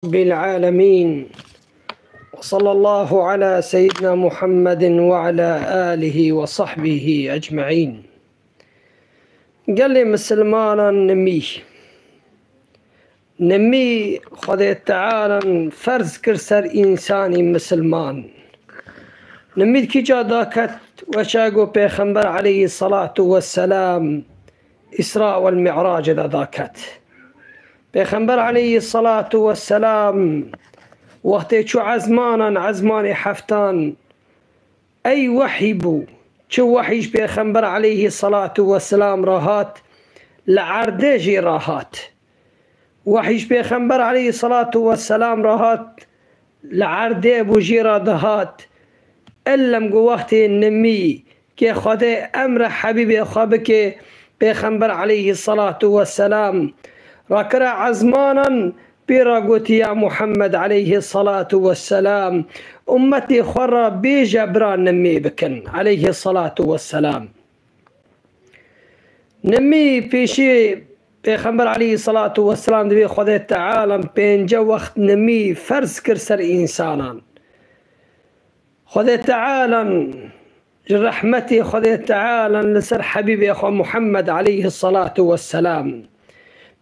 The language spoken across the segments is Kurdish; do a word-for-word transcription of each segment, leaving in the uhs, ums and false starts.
رب العالمين. وصلى الله على سيدنا محمد وعلى آله وصحبه أجمعين. Gelê misilmanan nimî. Nimî Xwedê Teala ferz kir ser însanî misilman. Nimî kîca daket weşa ku Pêxember aleyhî salatu vesselam Îsra wel Mi'racê de daket. Pêxember aleyhî salatu vesselam wextê çû ezmanan, ezmanê heftan, ey wehî bû. Çi wehî ji Pêxember aleyhî salatu vesselam re hat, li erdê jî re hat. Wehî ji Pêxember aleyhî salatu vesselam re hat, li erdê bû jî re dihat. Ellem ku wextê nimî kê Xwedê emre Hebîbê xwe bike, Pêxember aleyhî salatu vesselam rakire ezmanan, pê re gotiya Muhammed aleyhî salatu vesselam, ummetê xwe re bêje bira nimî bikin aleyhî salatu vesselam. Nimî pêşî Pêxember aleyhî salatu vesselam dibê Xwedê Teala pênce wext nimî ferz kir ser însanan. Xwedê Teala ji rehmetê Xwedê Teala li ser Hebîbê xwe Muhammed aleyhî salatu vesselam.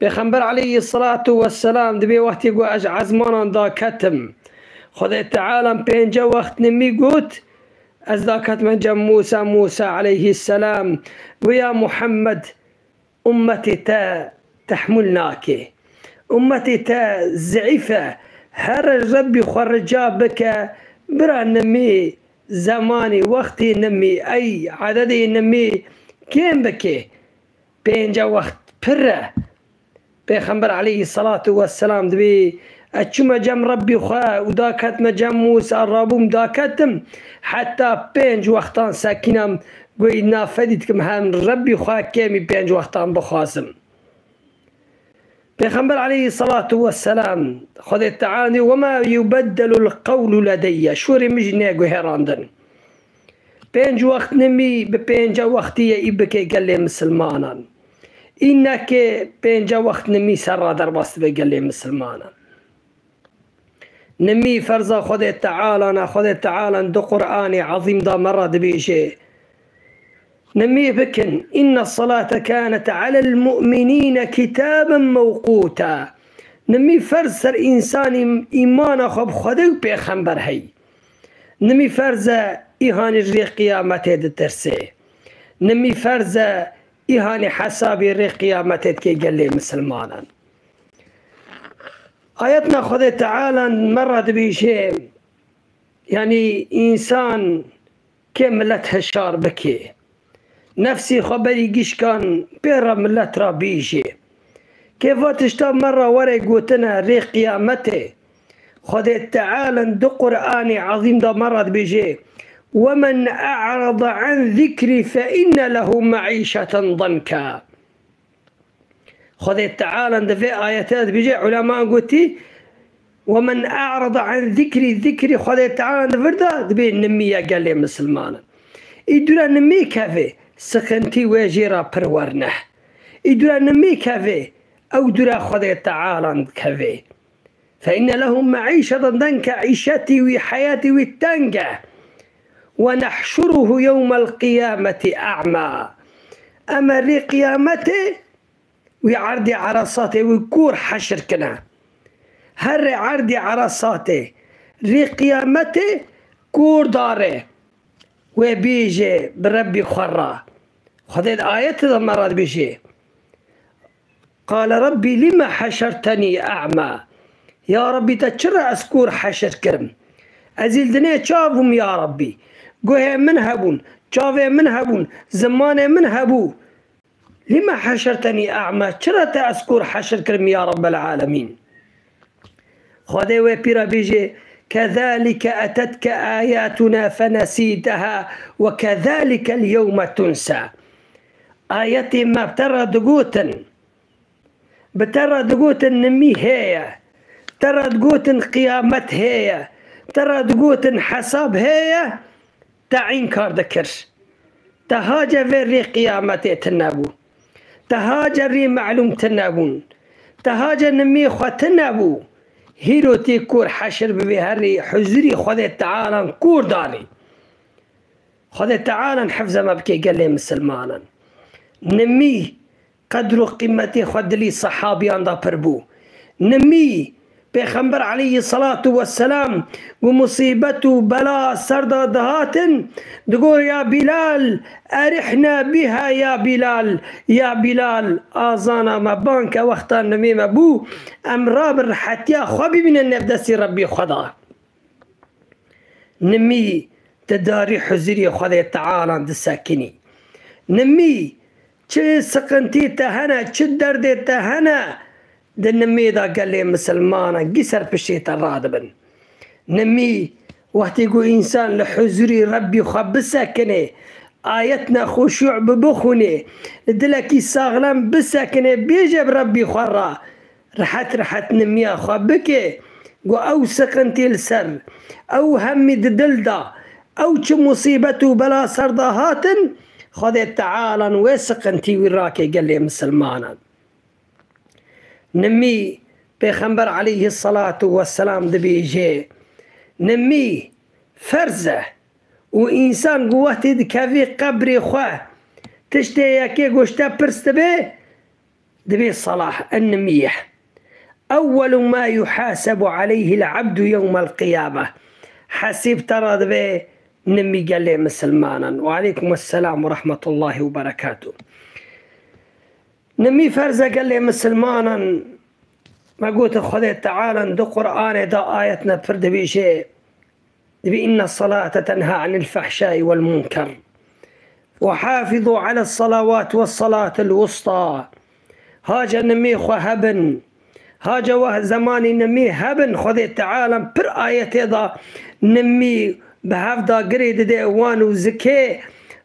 Pêxember aleyhî salatu vesselam dibê wextê ku ez ezmanan daketim. Xwedê Teala pênce wext nimî got, ez daketime cem Mûsa, Mûsa aleyhî selam. Got ya Muhammed, ummetê te tehmûl nake. Ummetê te zeîf e. Here Rebbî xwe rica bike, bira nimî, zemanî, wextê nimî, ey ededê nimî kêm bike. Pênce wext pir e. Pêxember aleyhî salatu vesselam dibê, ez çûme cem Rebbî xwe û daketime cem Mûsa, rabûm daketim, heta pênc wextan sekînam, goyî nafedî dikim hem Rebbî xwe kêmî pênc wextan bixwazim. Pêxember aleyhî salatu vesselam, Xwedê Teala dê, "Wema yubeddelul qewlu ledeyye", şûrê min jî neguherandin. Pênc wext nimî bi pênce wextî ye, î bike gelê misilmanan. Î neke pênce wext nimî ser ra derbas dibe gelê misilmanan. Nimî ferza Xwedê Teala ne, Xwedê Teala di Qur'anê Ezîm de me re dibêje, nimî bikin. "Inne salate kanet alel mu'minîne kitaben mewquta." Nimî ferz ser însanî îmana xwe bi Xwedê û pêxember hey. Nimî ferz e îhanî rê qiyametê ditirsê. Nimî ferz e îhanî hesabê rê qiyametê dike gelê misilmanan. Ayetna Xwedê Teala me re dibêje, yanî însan kê milet hişar bike. Nefsî xwe berî gişkan pê re milet re bîje. Kê va tişta me re were gotine rê qiyametê. Xwedê Teala di Qur'anê Ezîm de me re dibêje, "Wemen e'rada an zikrî fe inne lehu me'îşeten danka." Xwedê Teala di vê ayetê de dibêje, uleman gotî, "Wemen e'rada an zikrî", zikrî Xwedê Teala di vir de dibê nimî ye gelê misilmanan. Î dûre nimî keve, sixintî wê jê re pir werne. Î dûre nimî keve, ew dûre Xwedê Teala dikeve. Fe inne lehu me'îşeten danka, îşetî wî, heyatî wî teng e. "Ve nehşuruhu yewmel qiyameti a'ma." Em ê rê qiyametê wî erdê eresatê wî kor heşir kine. Herê erdê eresatê rê qiyametê kor dare. Wê bêje bi Rebbî xwe re. Xwedê di ayetê de me re dibêje, "Qale Rebbî lime heşertenî a'ma." Ya Rebbî, te çira ez kor heşir kirim? Ez î li dinê çav bûm ya Rebbî. Guhê min hebûn, çavê min hebûn, zimanê min hebû. "Lime heşertenî a'ma." Çira te ez kor heşir kirim ya Rebbel alemîn? Xwedê wê pîra bêje, "Kezalike etetke ayatuna fenesîteha ve kezalikel yewme tunsa." Ayetê me bi te re digotin. Bi te re digotin nimî heye. Te re digotin qiyamet heye. Te re digotin hesab heye. Te înkar dikir. Te hace vê rê qiyametê tune bû. Te hace rê melûm tune bûn. Te hace nimê xwe tune bû. Hîrotê kor heşir bibê herî huzurî Xwedê Tealan kor danî. Xwedê Tealan hifze me bike gelê misilmanan. Nimî qedr û qîmetê xwe dilî sehabiyan de pir bû. Nimî Pêxember aleyhisselatu vesselam ku musîbet û bela ser de dihatin, digot, "Ya Bilal, erihne biha ya Bilal, ya Bilal, azana me banke wexta nimê me bû, em rabin rehetiya xwe bibînin nêv destî Rebbî xwe da." Nimî di darî huzurî Xwedê Teala disekinî. Nimî çi siqintî te hene, çi derdê te hene, di nimî de gelê misilmanan gî ser piştê te radibin. Nimî wextê ku însan li huzurî Rebbî xwe bisekinê, ayetna xuşû bi bixwînê, li dilekî saxlem bisekinê, bêje bi Rebbî xwe re, rehet rehet nimiya xwe bike, ku ew siqintî li ser, ew hemî di dil de, ew çi musîbet û bela ser de hatin, Xwedê Tealan wê siqintî wî rake gelê misilmanan. Nimî Pêxember aleyhisselatu vesselam dibêje, nimî ferz e û însan ku wextê dikevî qebrê xwe, tiştê yekê goşte pirs dibe, dibê salah, en nimî ye. Ewwelu ma yuhasebu aleyhil abdu yewmel qiyame. Hesîb te re dibe nimî gelê misilmanan. Ve aleykum esselam ve rahmetullahi ve berekatuh. Nimî ferze gelê misilmanan. Me gotin Xwedê Teala di Qur'anê de ayetne pir dibêje. Dibê, "Inne salate tenha anil fehşai vel munker. Ve hafizu ala salawat ve salatil wusta." Hace nimî xwe hebin. Hace weh zemanî nimî hebin. Xwedê Teala pir ayetê de nimî bi hev de girê dide wan û zikê.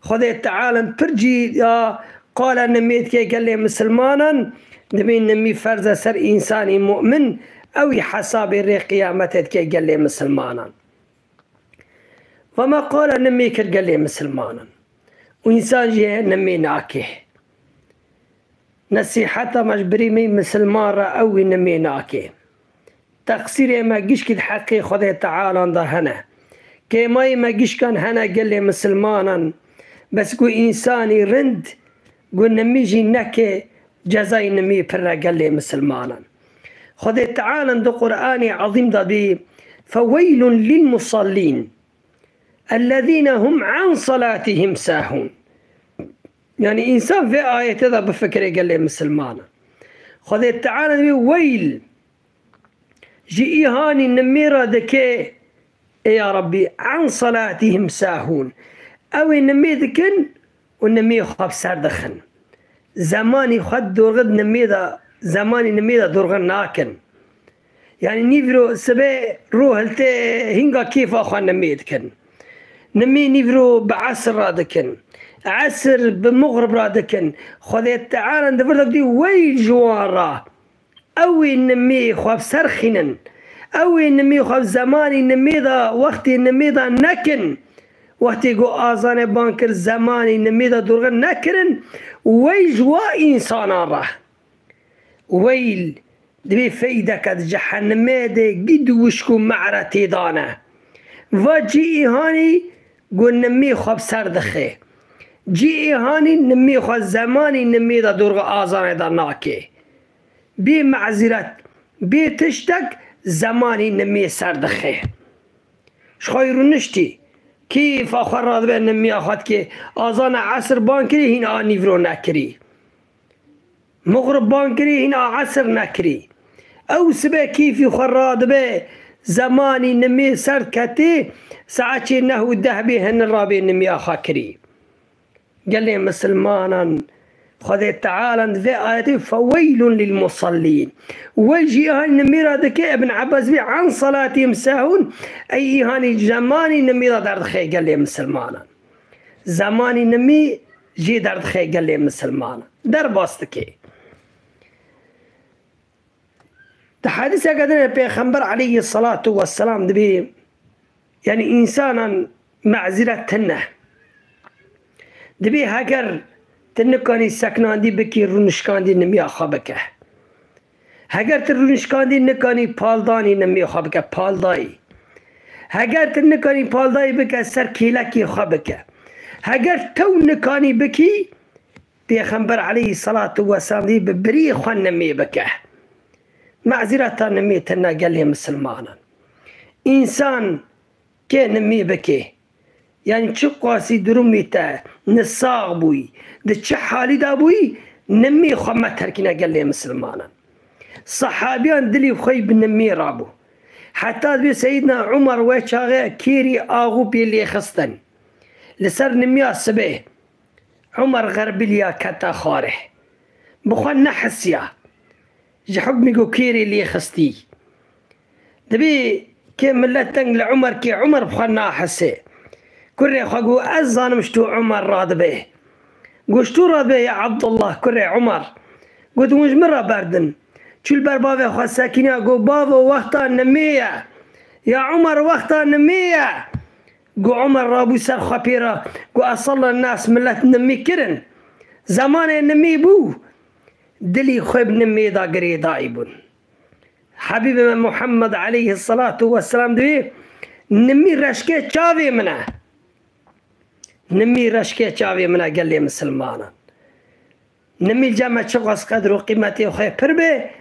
Xwedê Teala pir cî ya qala nimî dike gelê misilmanan. Dibê nimî ferze ser însanî mu'min, ew î hesabê rê qiyametê dike gelê misilmanan. Ve me qala nimî kir gelê misilmanan. Û însan jî nimî nake. Nesîheta me ji birî me misilman re ew wî nimî nake. Teqsîrê me gişkî di heqê Xwedê Tealan de hene. Kêmayî me gişkan hene gelê misilmanan. Bes ku însanî rind, ku nimî jî neke, cezayê nimî pir e gelê misilmanan. Xwedê Teala di Qur'anê Ezîm de dibê, "Feweylun lil musallîn, ellezîne hum an salatihim sahûn." Yanî însan vê ayetê de bifikire gelê misilmanan. Xwedê Teala dibê, "Weyl ji îhanî nimî re dike, ê ya Rebbî, an salatihim sahûn." Ew ê nimî dikin û nimî xwe bi ser dixin. Zemanî xwe dorxin nimî de, zemanî nimî de dorxin nakin. Yanî nîvro sibê rû hiltê hînga kêfa xwe nimî dikin. Nimî nîvro bi esir re dikin. Esir bi muxrib re dikin. Xwedê Teala di vir de dî wey ji wan re. Ew ê nimê xwe bi ser xînin. Ew ê nimê xwe bi zemanî nimê de, wextê nimê de nekin. Wextê ku azanê ban kir, zemanî nimê de dorxin nekirin, wey ji wa însanan re. Weyl, divê feydeke di cehennemê de gî di wişk û me're têdane. Va cî îhanî ku nimê xwe bi ser dixe. Cî îhanî nimê xwe zemanî nimê de dorxi azanê de nake. Bê mezîret, bê tiştek zemanî nimê ser dixe. Ji xwe rûniştî, kêfa xwe radibe nimiya xwe dike, azana esir ban kirî hîn a nîvro nekirî. Muxrib ban kirî hîn a esir nekirî. Ew sibe kêfî xwe radibe, zemanî nimê ser diketê, saetê neh û deh bê hini rabê nimiya xwe kirî. Gelê misilmanan, Xwedê Teala di vê ayetê feweylun lil musallîn. Wey jî îhanî nimê re dike, Ibn Abbas bê an salatihim sahûn, ey îhanî zemanî nimê re derdixe gelê misilmanan. Zemanî nimî jê derdixe gelê misilmanan. Derbas dike. Di hedîseke din de Pêxember aleyhisselatu vesselam dibê, yanî însanan mezîret tune. Dibê heger tu nikanî seknandî bikî, rûnişkandî nimiya xwe bike. Heger tu rûnişkandî nikanî paldanî nimê xwe bike, paldayî. Heger tu nikanî paldayî bike, ser kêlekê xwe bike. Heger tew nikanî bikî, Pêxember aleyhisselatu vesselam dî bi birî xwe nimê bike. Mezîreta nimê tine gelê misilmanan. Însan kê nimê bike. Yani çi qasî durumî te, nisax bûyî, di çi halî de bûyî, nimî xwe me terkîne gelê misilmanan. Sahabiyan dilî xwe yî bi nimî rabû. Heta dibê Seyîdna Umar wê çaxê kêrî axû pê lêxistin. Li ser nimiya sibê Umar xerbiliya kete xwarê. Bi xwe nehisiya. Ji hukmî ku kêrê lê xistî. Dibê kê milet deng li Umer kê Umer bi xwe nahise. Kurê xwe got, ez zanim ji tu Umer radibe. Got, ji tu radibe ya Abdullah kurê Umer. Got, hûn ji min re berdin. Çû li ber bavê xwe sekiniya, got, bavo, wexta nimê ye. Ya Umer, wexta nimê ye. Got, Umer rabû ser xwe pê re. Got, esalla nas milet nimî kirin. Zemanê nimî bû. Dilî xwe bi nimê de girêdayî bûn. Habîbê me Muhammed aleyhisselatu vesselam dibê, nimî reşkê çavê min e. Nimî reşkê çavê min e gelê misilmanan. Nimî cem me çiqas qedr û qîmetê xwe pir be,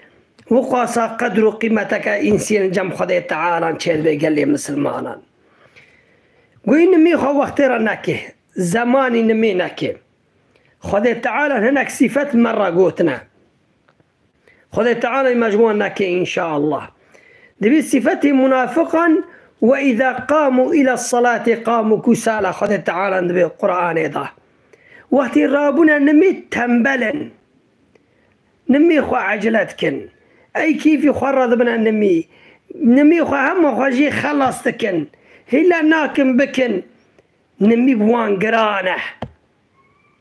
wiqasa qedr û qîmeteke însiyên cem Xwedê Tealan çêdibe gelê misilmanan. Goyî nimî xwe wextê re neke, zemanî nimî neke. Xwedê Teala hinek sîfet me re gotine. Xwedê Teala me ji wan neke înşaallah. Dibî sîfetê munafiqan, "Ve îza qamu île salati qamu kusala." Xwedê Teala dibê Qur'anê de. Wextî rabûne nimî tembel in. Nimî xwe ecele dikin. Ey kîfî xwe re dibine nimî. Nimî xwe hema xwe jî xelas dikin. Hîle nakin bikin. Nimî bi wan giran e.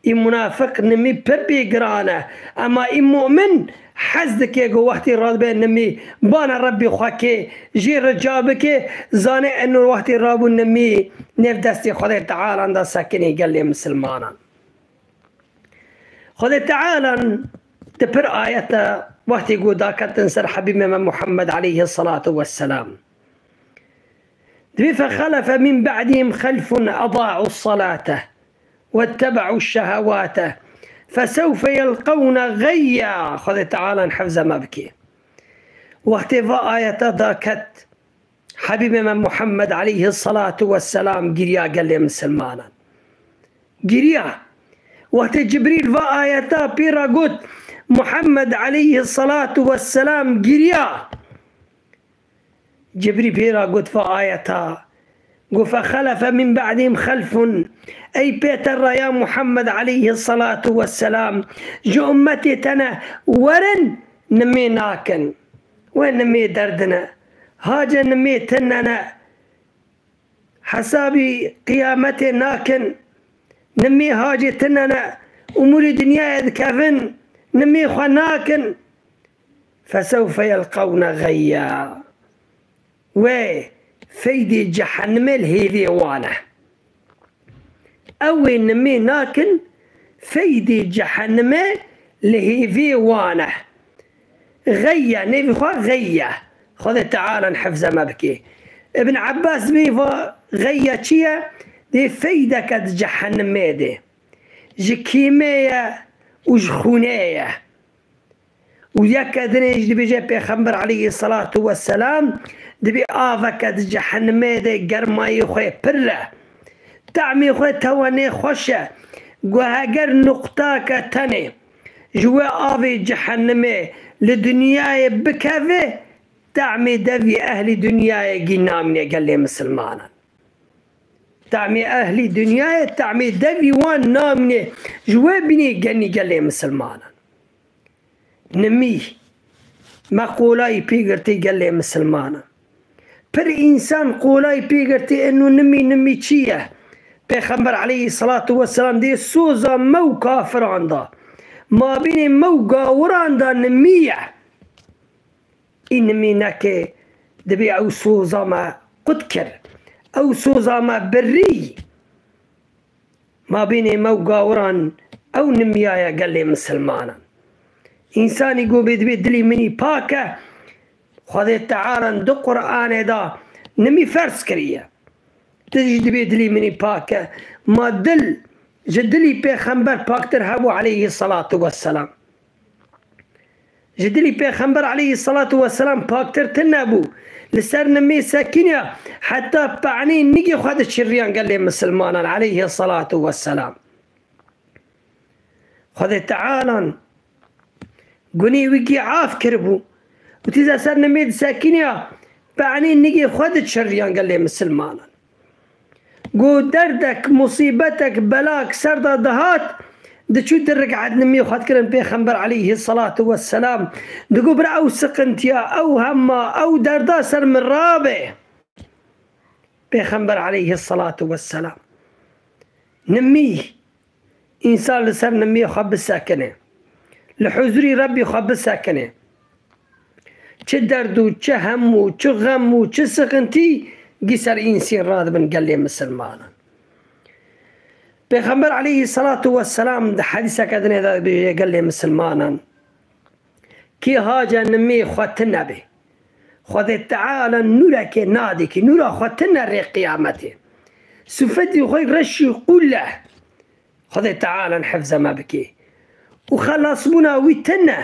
Î munafiq nimî pir pê giran e. Ema î mu'min hez dike ku wextî radibe nimî bana Rebbî xwe kê, jê rica bike, zane eno wextî rabû nimî nêv destê Xwedê Tealan de sekinî gelê misilmanan. Xwedê Tealan di pir ayete wextî ku daketin ser Hebîbê me Muhammed aleyhisselatu vesselam. Dibê, "Fexelefe min ba'dihim xelfun eda'u salate wettebe'u şehewate fesewfe yelqewne gayya." Xwedê Tealan hefze me bike. Wextê va ayeta daket, Habîbê me Muhammed aleyhisselatu vesselam giriya gelê misilmanan. Giriya. Wextê Cibrîl va ayeta pê re got, Muhammed aleyhisselatu vesselam giriya. Cibrîl pê re got va ayeta. Got, "Fexelefe min ba'dihim xelfun." Ey pê te re ya Muhammed aleyhisselatu vesselam, ji ummetê te ne werin nimê nakin. Wê nimê derdine. Hace nimê tine ne. Hesabî qiyametê nakin. Nimê hacê tine ne. Umûrî dinyayê dikevin. Nimê xwe nakin. Fesewfe yelqewne gayya. Wê feydê cehennemê li hêvê wan e. Ew ê nimê nakin, feydê cehennemê li hêvê wan e. Gayya, nêvî xwe gayya. Xwedê Teala hifze me bike. Ibn Abbas dibê va gayya çi ye? Dê feydeke di cehennemê de. Ji kîmê ye û ji xûnê ye. Û yeke dinê jî dibêje, Pêxember aleyhisselatu vesselam, dibê aveke di cehennemê de germayê xwe pir e. Tahmê xwe tewanê xweş e. Got heger nuqtake tenê ji wê avê cehennemê li dinyayê bikeve, tahmê devî ehlî dinyayê gî namîne gelê misilmanan. Tahmê ehlî dinyayê, tahmê devî wan namîne ji wê bînê genî gelê misilmanan. Nimî. Me qolayî pê girtî gelê misilmanan. Pir însan qolayî pê girtî eno nimî, nimî çi ye? Pêxember aleyhisselatu vesselam dê soza me û kafiran da. Mabînê me û gawiran da nimî ye. Î nimî neke dibê ew soza me qut kir. Ew soza me birî. Mabînê me û gawiran ew nimîya ye gelê misilmanan. Însanî ku bê dibê dilî min î pak e, Xwedê Teala di Qur'anê de nimî ferz kiriye. Tu jî dibê dilî min î pak e. Ma dil ji dilî Pêxember paktir hebû aleyhî salatu vesselam. Ji dilî Pêxember aleyhî salatu vesselam paktir tune bû. Li ser nimê sekiniya heta pe'nê nigê xwe diçiriyan gelê misilmanan aleyhî salatu vesselam. Xwedê Tealan gunê wî kî af kiribû û tîza ser nimê disekiniya, pe'nê nigê xwe diçiriyan gelê misilmanan. Ku derdek, musîbetek, belak ser de dihat, diçû du rik'et nimê xwe dikirin Pêxember aleyhî salatu vesselam. Digo bira ew siqintiya, ew hema, ew derda ser min rabe. Pêxember aleyhî salatu vesselam. Nimî, însan li ser nimiyê xwe bisekine. Li huzurî Rebbî xwe bisekine. Çi derd û çi hem û çi xem û çi sixintî gî ser însîn radibin gelê misilmanan. Pêxember aleyhî salatu vesselam di hedîseke dinê de dibêje gelê misilmanan. Kê haca nimê xwe tune be, Xwedê Teala nûrekê nadikî, nûra xwe tune rê qiyametê. Sifetî xwe reşî qûl e. Xwedê Teala hifze me bike. Û xelasbûna wî tune.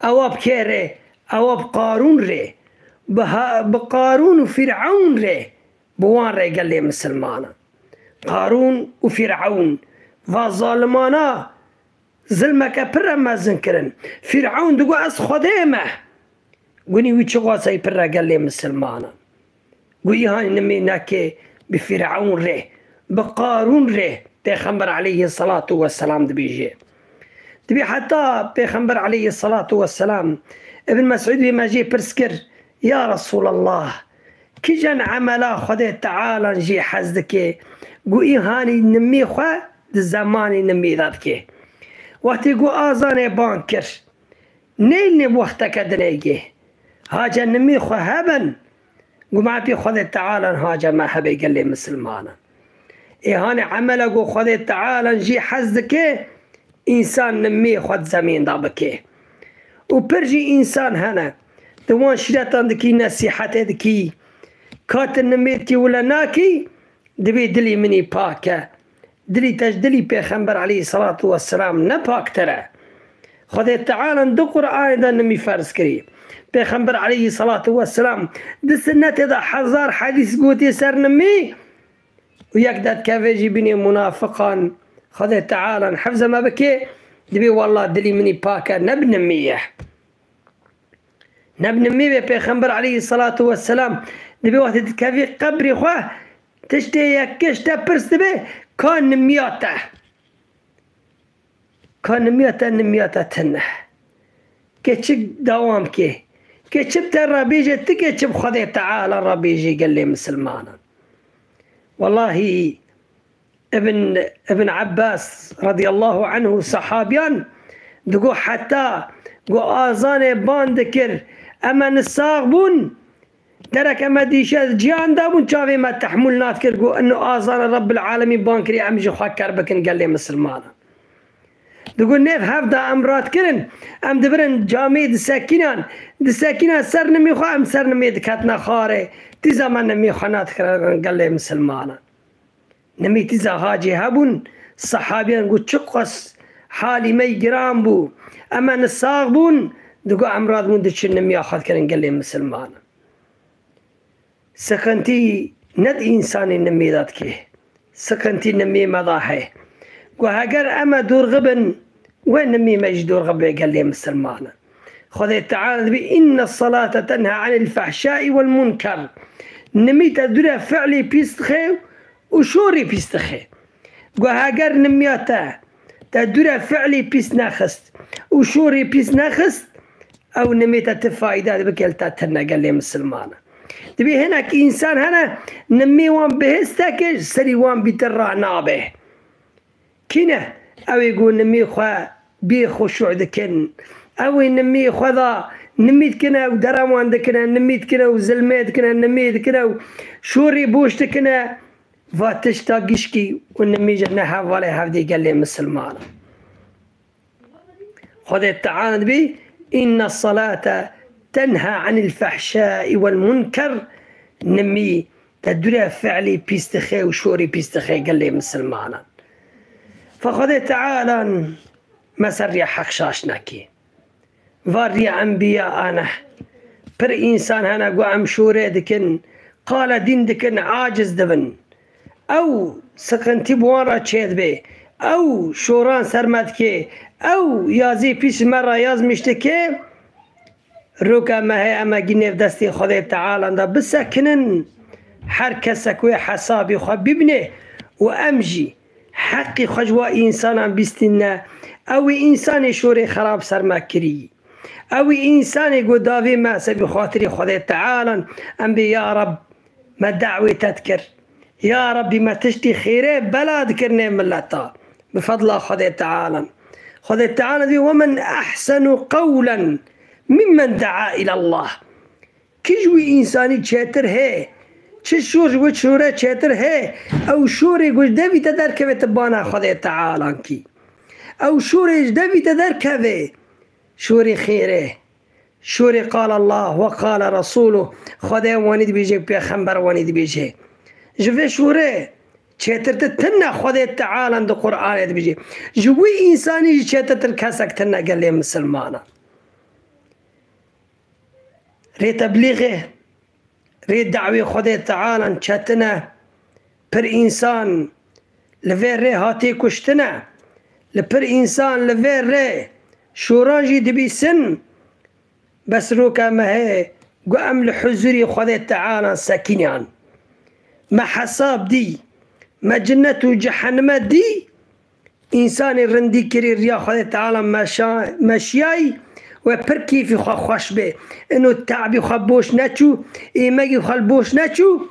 Ewa bi kê rê, ewa bi Qarûn rê. Bi ha-, bi Qarûn û Fîr'ewn rê. Bi wan rê gelê misilmanan. Qarûn û Fîr'ewn va zalimana zilmeke pir re mezin kirin. Fîr'ewn digo ez Xwedê me. Gunî wî çi xwesey pir re gelê misilmanan. Gu îhanî nimê neke bi Fîr'ewn rê, bi Qarûn rê Pêxember aleyhî salatu vesselam dibêje. Dibê heta Pêxember aleyhî salatu vesselam Ibn Mesûd wê me jê pirs kir, Ya Resûlallah, Kîjan emela Xwedê Teala jê hez dike, ku îhanî nimî xwe di zemanî nimî de dike? Wextê ku azanê ban kir, neyne wexteke dinê gê. Haca nimî xwe hebin, ku ma pê Xwedê Teala haca me hebe gelê misilmanan. Ê hanê emela ku Xwedê Teala jê hez dike, Însan nimê xwe di zemên de bike. Û pir jî însan hene, di wan şîretan dikî, nesîhetê dikî, ka tu nimê dikî wile nakî, dibê dilî min î pak e. Dilî te ji dilî Pêxember aleyhî salatu vesselam ne paktir e. Xwedê Teala di Qur'anê de nimî ferz kirî. Pêxember aleyhî salatu vesselam di sinnetê de hezar hedîs gotiye ser nimî, û yek de dikeve jî bînê munafiqan, Xwedê Teala hifze me bike, dibê wallah dilî min î pak e, ne bi nimî ye. Ne bi nimî be Pêxember aleyhî salatu vesselam, dibê wextê dikevî qebrê xwe, tiştê yek ji te pirs dibe, ka nimiya te? Ka nimiya te, nimiya te tune. Kê çi dewam kê. Kê çi bi te re bêje, ti kê çi bi Xwedê Teala re bêjî gelê misilmanan. Wellahî Ibn, Ibn Abbas radiyallahu anhu sahabiyan digo heta ku azanê ban dikir, eme nisax bûn, Derek eme dîşe ciyan dabûn, çavê me tehmûl nadikir, got, ino azana Rabbil Alemîn ban kirî, em ji xwe ker bikin gelê misilmanan. Digot, nêv hev da em radikirin, em dibirin camê disekînan, disekînan ser nimî xwe, em ser nimê diketina xarê, tîza me nimî xwe nadikirin gelê misilmanan. Nimî tîza hacê hebûn, sehabiyan got, çiqas halî me yî giran bû, eme nisax bûn, digot, em radibûn diçin nimiya xwe dikirin gelê misilmanan. Siqintî ne di însanê nimê de dike. Siqintî nimê me de heye. Ku heger eme dorxi bin, wê nimê me jî dorxi bê gelê misilmanan. Xwedê Teala dibê, inne salate tenha anil fehşai wel munker. Nimî te dûre fi'lê pîs dixe û şorê pîs dixe. Ku heger nimiya te, te dûre fi'lê pîs nexist û şorê pîs nexist, ew nimê te ti fayda bike li te tune gelê misilmanan. Dibê hinek însan hene, nimê wan bihêz teke, ji serî wan bîtir ranabe. Kî ne? Ew ê ku nimê xwe bê xuşû dikin. Ew ê nimê xwe da nimî dikine û derewan dikine, nimî dikine û zilmê dikine, nimê dikine û şorê boş dikine. Va tişta gişkî û nimî ji ne hevalê hevdî gelê misilmanan. Xwedê Teala dibê, "Inne salate tenha anil fehşai wel munker." Nimî te dûre fi'lî pîs dixe û şorî pîs dixe gelê misilmanan. Fe Xwedê Teala me ser riya heq şaş nekê. Va riya enbiya ane. Pir însan hene ku em şorê dikin, qala dîn dikin, aciz dibin. Ew siqintî bi wan re çêdibe. Ew şoran ser me dike. Ew yazî pîs me re yazmîş dike. Roka me heye, em ê gî nêv destê Xwedê Teala de bisekinin. Her kesek wê hesabê xwe bibine û em jî heqî xwe ji wa însanan bîstîne. Ew ê însanê şorê xerab ser me kirî. Ew ê însanê ku davê me sebî xatirê Xwedê Tealan, em bê ya Reb me dawê te dikir. Ya Rebbî me tiştî xêrê bela dikir nê mileta. Bi fedla Xwedê Tealan. Xwedê Teala dibê, "Ve men ehsenu qewlen mimmen daa ilallah." Kî ji wî însanî çêtir hê? Çi şor ji wî şore çêtir hê? Ew şorê ku ji devî te derkeve ti bana Xwedê Tealan kî. Ew şorê ji devî te derkeve. Şorê xêrê. Şorê qala Allah ve qala Resûlû. Xwedê wanî dibêje, pêxember wanî dibêje. Ji vê şorê çêtir ti tine Xwedê Tealan di Qur'anê dibêje. Ji wî însanî jî çêtirtir kesek tine gelê misilmanan. Rê teblîxê, rê dawê Xwedê Tealan çetin e. Pir însan li vê rê hatê kuştine. Li pir însan li vê rê şoran jî dibîsin. Bes roka me heye ku em li huzûrî Xwedê Tealan sekiniyan. Me hesab dî, me cinnet û cehenime dî. Însanê rindî kirî riya Xwedê Teala meşa-, meşiyayî we pir keyfî xwe xweş bê. Ino te'bî xwe boş neçû, êmegî xwe li boş neçû.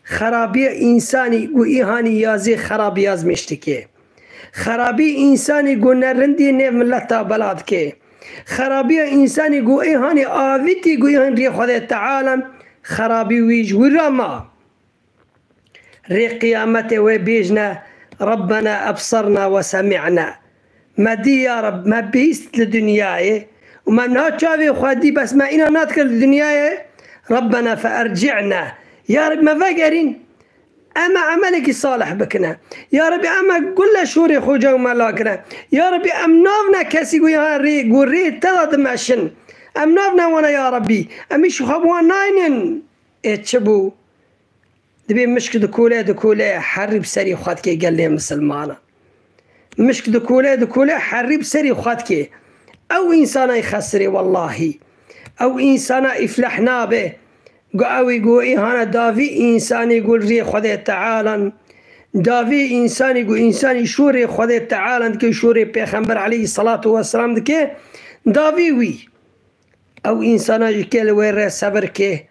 Xerabiya însanî ku îhanî yazê xerabî yazmîş dike. Xerabî însanî ku ne rindî nêv mileta bela dike. Xerabiya însanî ku îhanî avîtî ku îhan rê Xwedê Teala xerabî wî ji wî re ma. Rê qiyametê wê bêjne, "Rabbena ebsarna ve semi'na." Me dî ya Reb, me bihîst li dinyayê û me niha çavê xwe dî, bes me îna nadikir li dinyayê. "Rabbena fe erci'na." Ya Reb, me vegerîn, em ê emelekî salih bikine. Ya Rebî, em ê gule şorê xoca û mela kire. Ya Rebî, em navne kesî ku ya rê, ku rê te da dimeşin. Em navne wana ya Rebî. Em îş xwe bi wan naynin. Ê çi bû? Dibê mişk dikole, dikole, herî bi serî xwe dikê gelê misilmanan. Mişk dikole, dikole, herî bi serî xwe dikê. Ew însana yê xesirê wellahî. Ew însana îfleh nabe. Go ew ê go ê hane davî însanê go li rê Xwedê Tealan. Davî însanê go însanî şûrê Xwedê Tealan dike, şûrê Pêxember aleyhî selatu weselam dike. Davî wî. Ew însana jî ke li wê rê sebir ke.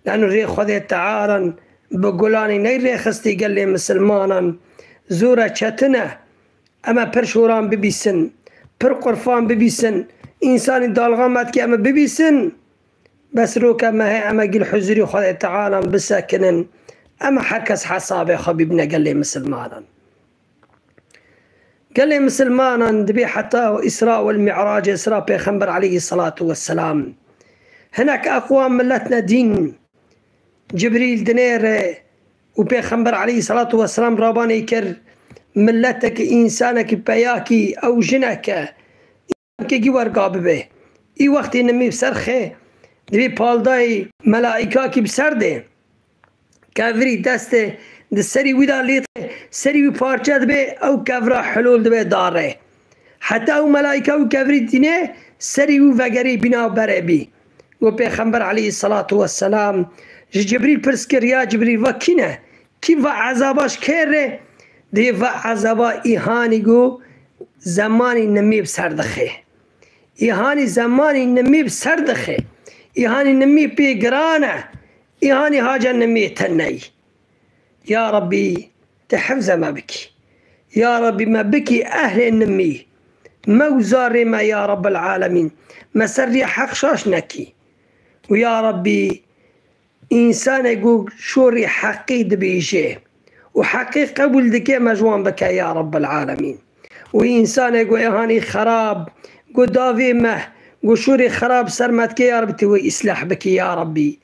Lano rê Xwedê Tealan bi gulanê ney rêxistî gelê misilmanan zor e, çetin e. Em ê pir şoran bibîsin, pir qurfan bibîsin, însanî dalga me dike em ê bibîsin. Bes roke me heye em ê gil huzurî Xwedê Tealan bisekinin. Em ê her kes hesabê xwe bibine gelê misilmanan. Gelê misilmanan dibê heta Îsra wel Mi'racê sira Pêxember aleyhî selatu wesselam. Hinek eqwam millet ne dîn. Cibrîl dinêre û Pêxember aleyhî selatu wesselam rabanê kir, milletekî, însanekî peyakî ew jineke. Kekî werga bibe. Î wextê nimî bi ser xe, divê paldayî melaîkakî bi ser de. Kevirî destê di serî wî de lê serî wî parçe dibe, ew kevra hilol dibe dare. Heta ew melaîka û kevirî dîne, serî wî vegerî bîna berê bî. Û Pêxember aleyhî selatu wesselam ji Cibrîl pirs kir, ya Cibrîl, va kî ne? Kî va ezaba ji kê re? Dê va ezaba îhanî go zemanî nimî bi ser dixe. Îhanî zemanî nimî bi ser dixe. Îhanî nimî pê giran e. Îhanî hace nimî teneyî. Ya Rebbî, ti hifze me bikî. Ya Rebbî, me bikî ehlê nimî. Me û zarê me ya Rebbil Alemîn. Me ser rî heq şaş nekî. Û ya Rebbî, însanê ku şorî heqî dibêje û heqî qebûl dike, me ji wan bike ya Rebbil Alemîn. Û însanê ku êhanî xerab, ku davê me, ku şûrê xerab ser me dike, ya Rebî tu wê îslah bikî, ya Rebî.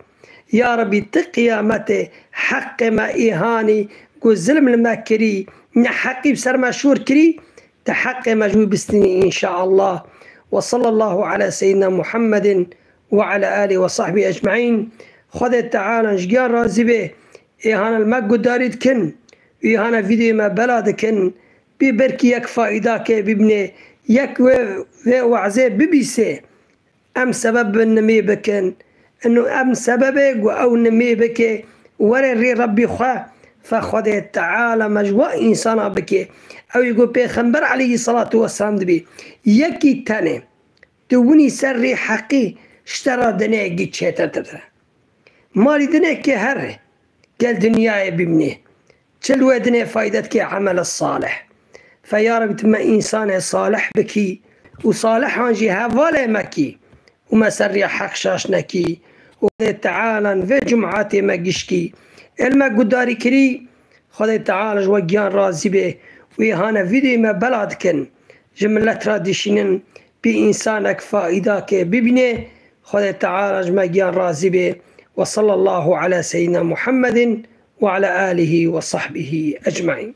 Ya Rebî tu qiyametê heqê me îhanî, ku zilm li me kirî, neheqî bi ser me şûr kirî, tu heqê me ji wî bistînî, înşaallah. Ve sallallahu ala seyyidina Muhammedin ve ala alihi ve sahbihi ecmaîn. Xwedê Teala ji giyan razî be. Êhana li me guhdarî dikin, êhana vîdeoyê me bela dikin, bê belkî yek faîdakê bibîne, yek wê, wê wazê bibîse. Em sebeb bin nimê bikin. Ino em sebebê ku ew nimê bike, were rê Rebbî xwe, fe Xwedê Teala me ji wa însana bike. Ew ê ku Pêxember aleyhî selatu weselam dibî. Yekî tenê, tu winî ser rê heqî, ji te re dinê yekî çêtirtir e. Malî dinê ke here, gel dinyayê bimînê. Çi li wê dinê fayde dike emele salih. Fe ya Rebî tu me însanê salih bikî û salihan jî hevalê me kî û me ser rêya heq şaş nekî û Xwedê Teala vê cumatê me gişkî. Ê li me guhdarî kirî, Xwedê Teala ji we giyan razî be û êhana vîdeoyê me bela dikin. Ji milet re dişînin, bê însanek faîdakê bibîne. Xwedê Teala ji me giyan razî be. Ve sallallahu ala seyyidina Muhammedin ve ala alihi ve sahbihi ecmaîn.